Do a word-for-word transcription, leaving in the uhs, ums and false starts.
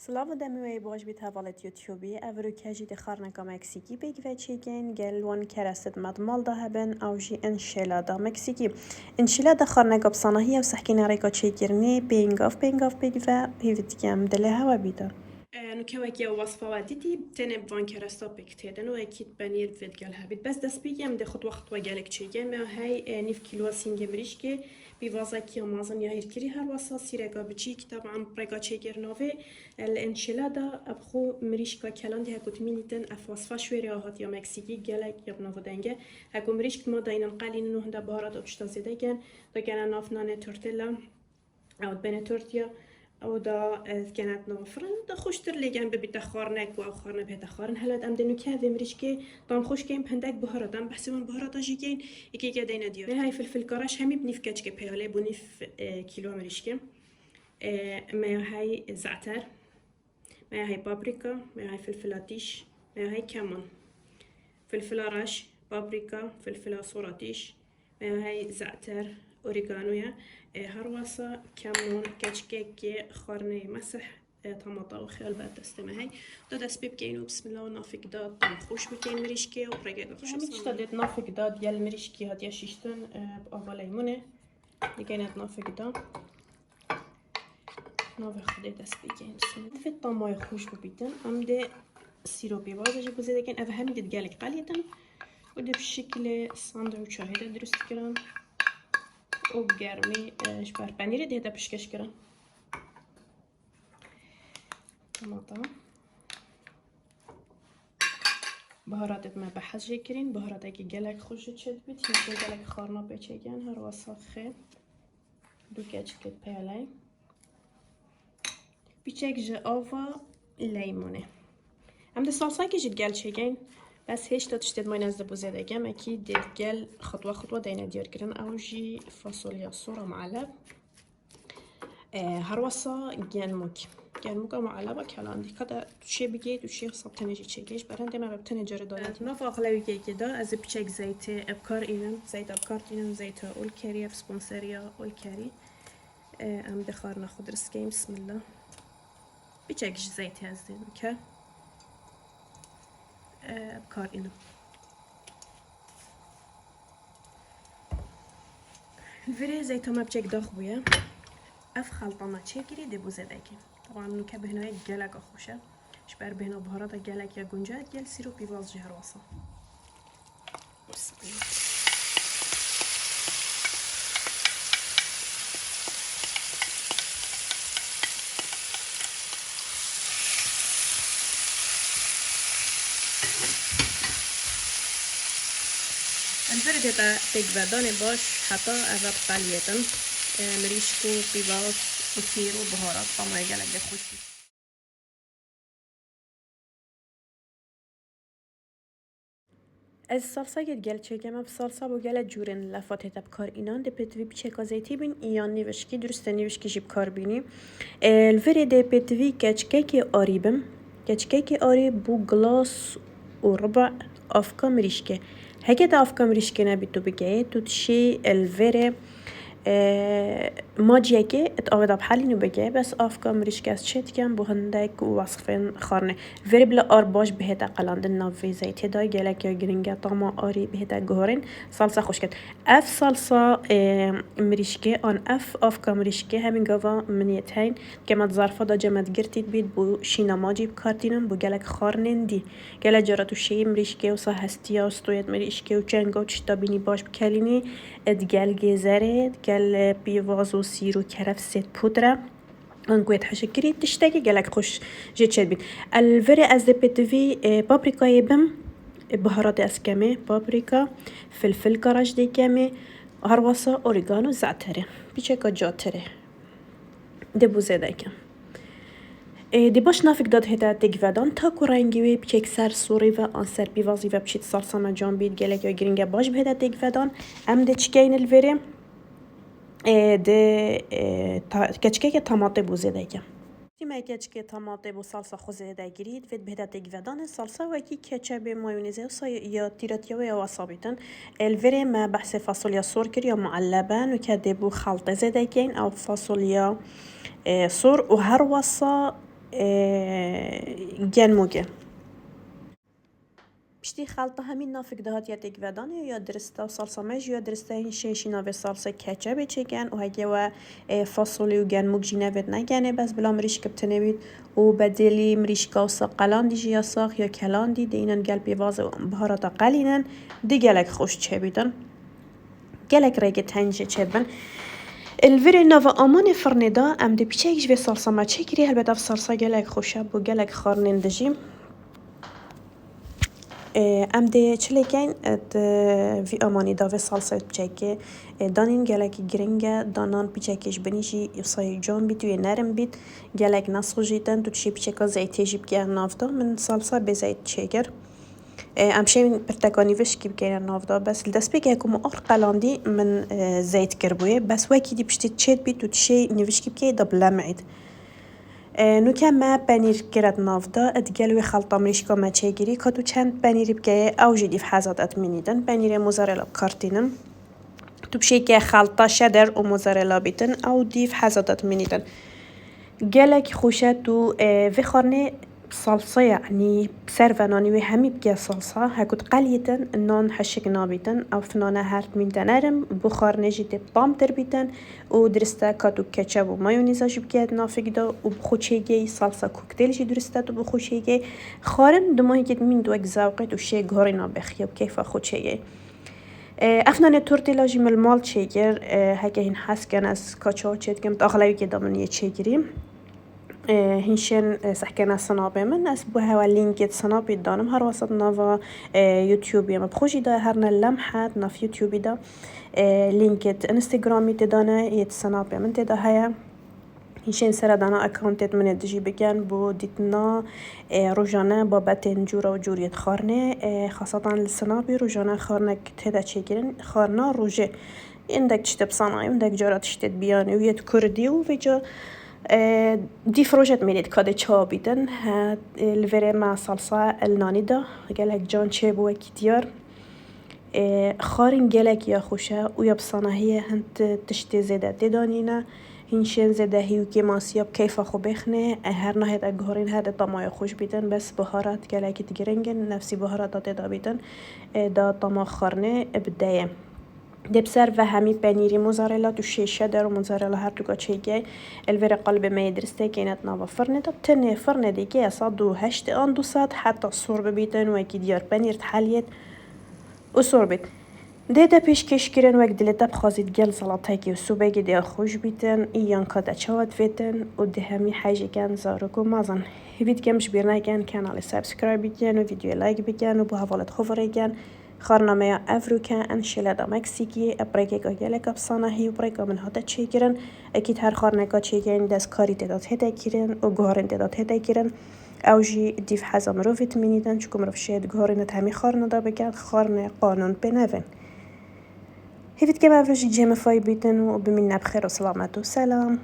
Silav û demê we yê baş bît hevalêt YouTubeî. Ev rûke jî di xarneka Meksîkî pêk ve çêkin. Gel wan kereste di me di mal de hebin, ew jî enchilada Meksîkî. Enchilada xarneka bi sanahî ye û sehkêne rêka çêkirinê pêngav pêngav pêk ve hêvî dikim dilê hewe bîte. E, nûke wekî ew wesfa we dîtî, tenê bi van keresta pêk têdin û wekî penîr vê digel hebît. Bes destpêkê em dê xutwa xutwa gelek çêkin. Me hey, e, nîv kîloa sîngê mirîşkê, pîvazekî ya mezin ya hîrkirî, her wesa sîreka biçîk, taban rêka çêkirina vê, e, li enchilada, ev xwe mirîşka kelandî heko tu mînîtin, ev wesfa şwêrê a hatiya Meksîkî, gelek ya bi nav û deng e. Heko mirîşk ma daynin qelînin û hinde biharata û tişta zêde ken, da gene nav nanê tortilla. Ew dibêne tortiya, ew da, e, dikene di nav firin, da xweştir lê gen bibîte xwarine ku ew xwarine bihête xwarin. Hela em dê nûke vê mirîşkê tam xweş keyin bi hindek biharatan, behsê wan biharata jî keyin, yekê yekê deyne diyar. Me hey filfil karaş hemî bi nîv keçikê peyalê bo nîv, e, kîlo mirîşkê. E, me ya hey ze'ter, me ya hey paprika, me ya hey filfila tîj, me ya hey kemon. Filfila reş, paprika, filfila sor a tîj, me ya hey ze'ter, orîgano ye. E, her wesa kemon, keçikekê xwarinê mesih, e, tamata û xiyal ber destê me hey. Da dest pê bikeyin û bismillah û nafik da tam xweş bikeyin mirîşkê û rêgek xweş. Hemî tişta dê di nafik da digel mirîşkî hatiye şiştin, e, bi ava leymonê. Digeyne di nafik da. Navê Xwedê dest pê keyin. Bismillah. Divê tamayê xweş bibîtin. Em dê sîropê bazê jî buzê dikin. Ev hemî dê gelek qelîtin. Û dê bi şekilê sandwîça hêde dirust kirin. Û germî, e, ji ber penîrê dê hêde pişkêş kirin. Tamam, tamam. Biharatê me bi hez jê kirîn, biharatekî gelek xweş jî çêdibît, hîn jê gelek xwarina pê çêkin, her wesa xê. Du keçikê pêley. Piçek ji ava leymonê. Em dê salsakê jî digel çêkin. Bes hêşta tiştê dimayne ez dê bo zêde kem. Ekî dê digel xutwa xutwa deyne diyar kirin. Ew jî fasolya sor a mueleb. E, her wesa gelmok. Gelmoka mueleba kelandî. Ka te tu çê bigê, tu çê hesab tenê jî çêkê. Ji ber hindê me bi tenê carê dayetî. Nava axlewîkekê de ez ê piçek zeytê bi kar înim. Zeyta bi kar tînim, zeyta olkerî, ev sponseriya olkerî. E, em dê xwarina xwe dirist keyin, bismillah. Piçek ji zeytê ez dê nûke, e, bi kar înim. Li virê zeyta me piçek dax bûye. Ev xelta me çêkirî dê bo zêdekê. Taban nûke bêhna yê geleka xweş e. Ji ber bêhna biharata gelek ya gunca, gel sîr û pîvaz jî her wesa. Em berê dê te têkvedanê baş heta ev biqeliyêtin. E, mirîşk û pîvaz û sîr û biharat, tamaya gelek dê xweş bî. Ez salsayê digel çêkem, ev salsa bo gelek cûrên lefat hête bi kar înan, dê pêtivî piçeka zeytî bîn, yan nîvişkî, dirust e nîvişkî jî bi kar bînî. E, li virê dê pêtivî keçikekê arî bim. Keçikekê arî bo gilas û ribe avka mirîşkê. Heke te avka mirîşkê nebî tu bigeyê, tu dişê li virê E, maciyekê it avê de bihelînî bike, bes avka mirîşk ez çê dikem bo hindek û wesfên xwarinê. Verê bila ar baş bihête qelandin nav vê zeytê de, gelek ya giring e, tama arî bihête guhorên, salsa xweş ket. Ev salsa, e, mirîşkê an ev avka mirîşkê hemî gava min yê teyn, ke me di zarfa de cem me digirtî dibît bo şîna macî bi kar tînin, bo gelek xwarinên dî. Gelek cara tu şêyî mirîşkê wisa hestiya û stoyet mirîşkê û çenga û tişta bînî baş bikelînî, e, digel gêzerê, digel, e, pîvaz û sîr û kerefsêt pudre. An ku yê hişk kirî tiştekî gelek xweş jê çêdibît. El verê ez dê pêtivî, e, paprikayê bim, e, biharatê ez kemê, paprika, filfil karaş dê kemê, her wasa orîgano, ze'terê. Piçeka caterê. Dê bo zêde ke. Ê, dê baş navik da dihête têkvedan, ta ku rengî wê piçek ser sorî ve an ser pîvazî ve biçît salsa me can bît, gelek ya giring e baş bihête têkvedan. Em dê çi keyin li verê? Ê, dê, ê, ta-, keçikeke tamatê bo zêde ke. Tîme keçikê tamatê bo salsa xwe zêde girît, vê bihête têkvedanê salsa wekî ketçebê, mayonezê wisa ya tîretiya wê ya wasa bîtin. Ê, li verê me behsê fasolya sor kir ya muellebe, nûke dê bo xeltê zêde keyin, ew fasolya, e, sor û her wasa e, genmûge. Piştî xelta hemî nafik dihatiye têkvedanê ya dirista, salsa me jî ya dirista, hîn şên şîna vê salsa ketçabê çêken û heke we, e, fasolî û genmûk jî nevêt negenê, bes bila mirîşk bi tinê bît û bedêlî mirîşka wisa qelandî jî ya sax ya kelandî dê înan gel pêvaze û biharata qelînin, dê gelek xweş çêbîtin. Gelek rêkê tenc jê çêdibin. Li virê nava amanê firnê de em dê piçek ji vê salsa me çêkirî. Helbet ev salsa gelek xweş e, bo gelek xwarinên dijî. Ê, em dê çi lê kein? Di vî amanî de vê salsayê piçekê, ê, danîn gelek giring e. Danan piçekê ji binî jî sayê can bît û yê nerim bît. Gelek nesojîtin, tu dişê piçeka zeytê jî bike nav de. Min salsa bê zeyt çêkir. E, em şên pirteka nîvişkî bikeyne nav de, bes li destpêkê ku min ar qelandî min, e, zeyt kiribûyê, bes wekî dî piştî çêt bît û tu şê nîvişkî bikeyê de bilemeyît. E, nûke me penîr kiret nav de, digel wê xelta mirîşka me çêkirî, ka tu çend penîrî bikeyê, ew jî dîv hezat et mînîtin. Penîrê mozzarella kartînin. Tu bişêke xelta şeder û mozzarella bîtin, ew dîv hezat et mînîtin. Gelek xweş e tu, e, vê xwarinê salsa, yanî ser ve nanî wê hemî bike salsa. Heku diqeliyîtin, nan heşik nabîtin. Ev nane her dimîn de nerim, bi xwarinê jî tê tamtir bîtin û dirist e ka tu ketçap û mayonêza jî bike di nafik de û bi xwe çêgey, salsa kokteyl jî dirist e tu bi xwe çêgey. Xwarin di mahekê dimîn de wek zewqê tu şê guherîna bexî û keyfa xwe çêgey. E, ev nane tortîla jî min li mal çêkir. E, heke hîn hez ken ez ka çawa çê dikim, di axlewîkê de min yê çêkirî. E, hîn şên, e, sehkene sinapê min. Ez bo hewe lînkê di sinapê danim, her wesat nava, e, YouTubeê min. Bi xwe jî de her ne lemhe di nav YouTubeê de, e, lînkê di Instagramê tê dane, yê di sinapê min tê de heye. Hîn şên seredana accountê di min ê dijî bikin bo dîtina, e, rojane babetên cûra û cûriyê di xwarinê. E, xasatan li sinapê rojane xwarinek tê de çêkirin, xwarina rojê. Hindek tiştê bisanayî, hindek cara tiştê dibiyanî û yê di kurdî û vêca, e, dîf rojet mêlê dikadê çawa bîtin. He, e, li vêrê me salsa el nanî da, gelek can çêbû wekî diyar. E, xwarin gelek ya xweş e û ya bisanahî ye, hin ti-, tiştê zêde tê da nîne. Hîn şên zêde hî û kêmasiya bi keyfa xwe bêxinê. E, her nahêt e guherîn her di tamaya xweş bîtin, bes biharat gelekî di giring in, nefsî biharata tê da bîtin, e, da tama xwarinê, e, bi deyê. Dê bi ser ve hemî penîrî mozzarella tu şê şeder û mozzarella her duka çêkey. Li vêrê qalibê me yê diristê kêne di nava firnê de. Tenê firnê dê keye sed û heştê an du sed heta sor bibîtin, wekî diyar penîr diheliyêt û sor bît. Dê de pêşkêş kirin wek dilê te bixwazît gel salatekî û sûbekî dê xweş bîtin, î yan ka te çawa divêtin û dê hemî hejêken zarok û mezin. Hêvî dikim ji bîr nekin, kanalê subscribe bikin û videoyê like bikin û bo hevalêt xwe virêkin. Xwarina me ya ev rûke en şêle da Meksîkî, e, bi rêkeka gelek efsanehî û bi rêka min hate çêkirin. Ekîd her xwarineka çêkirin destkarî tê de tête kirin û guharên tê de tête kirin. Ew jî dîv heza mirovê dimînîtin, çiku mirov şêt guharîne di hemî xwarina de biket, xwarinê qanûn pê nevên. Hêvî dikim ev roj jî cihê min fay bîtin û bimîne bi xêr û selamet û selam.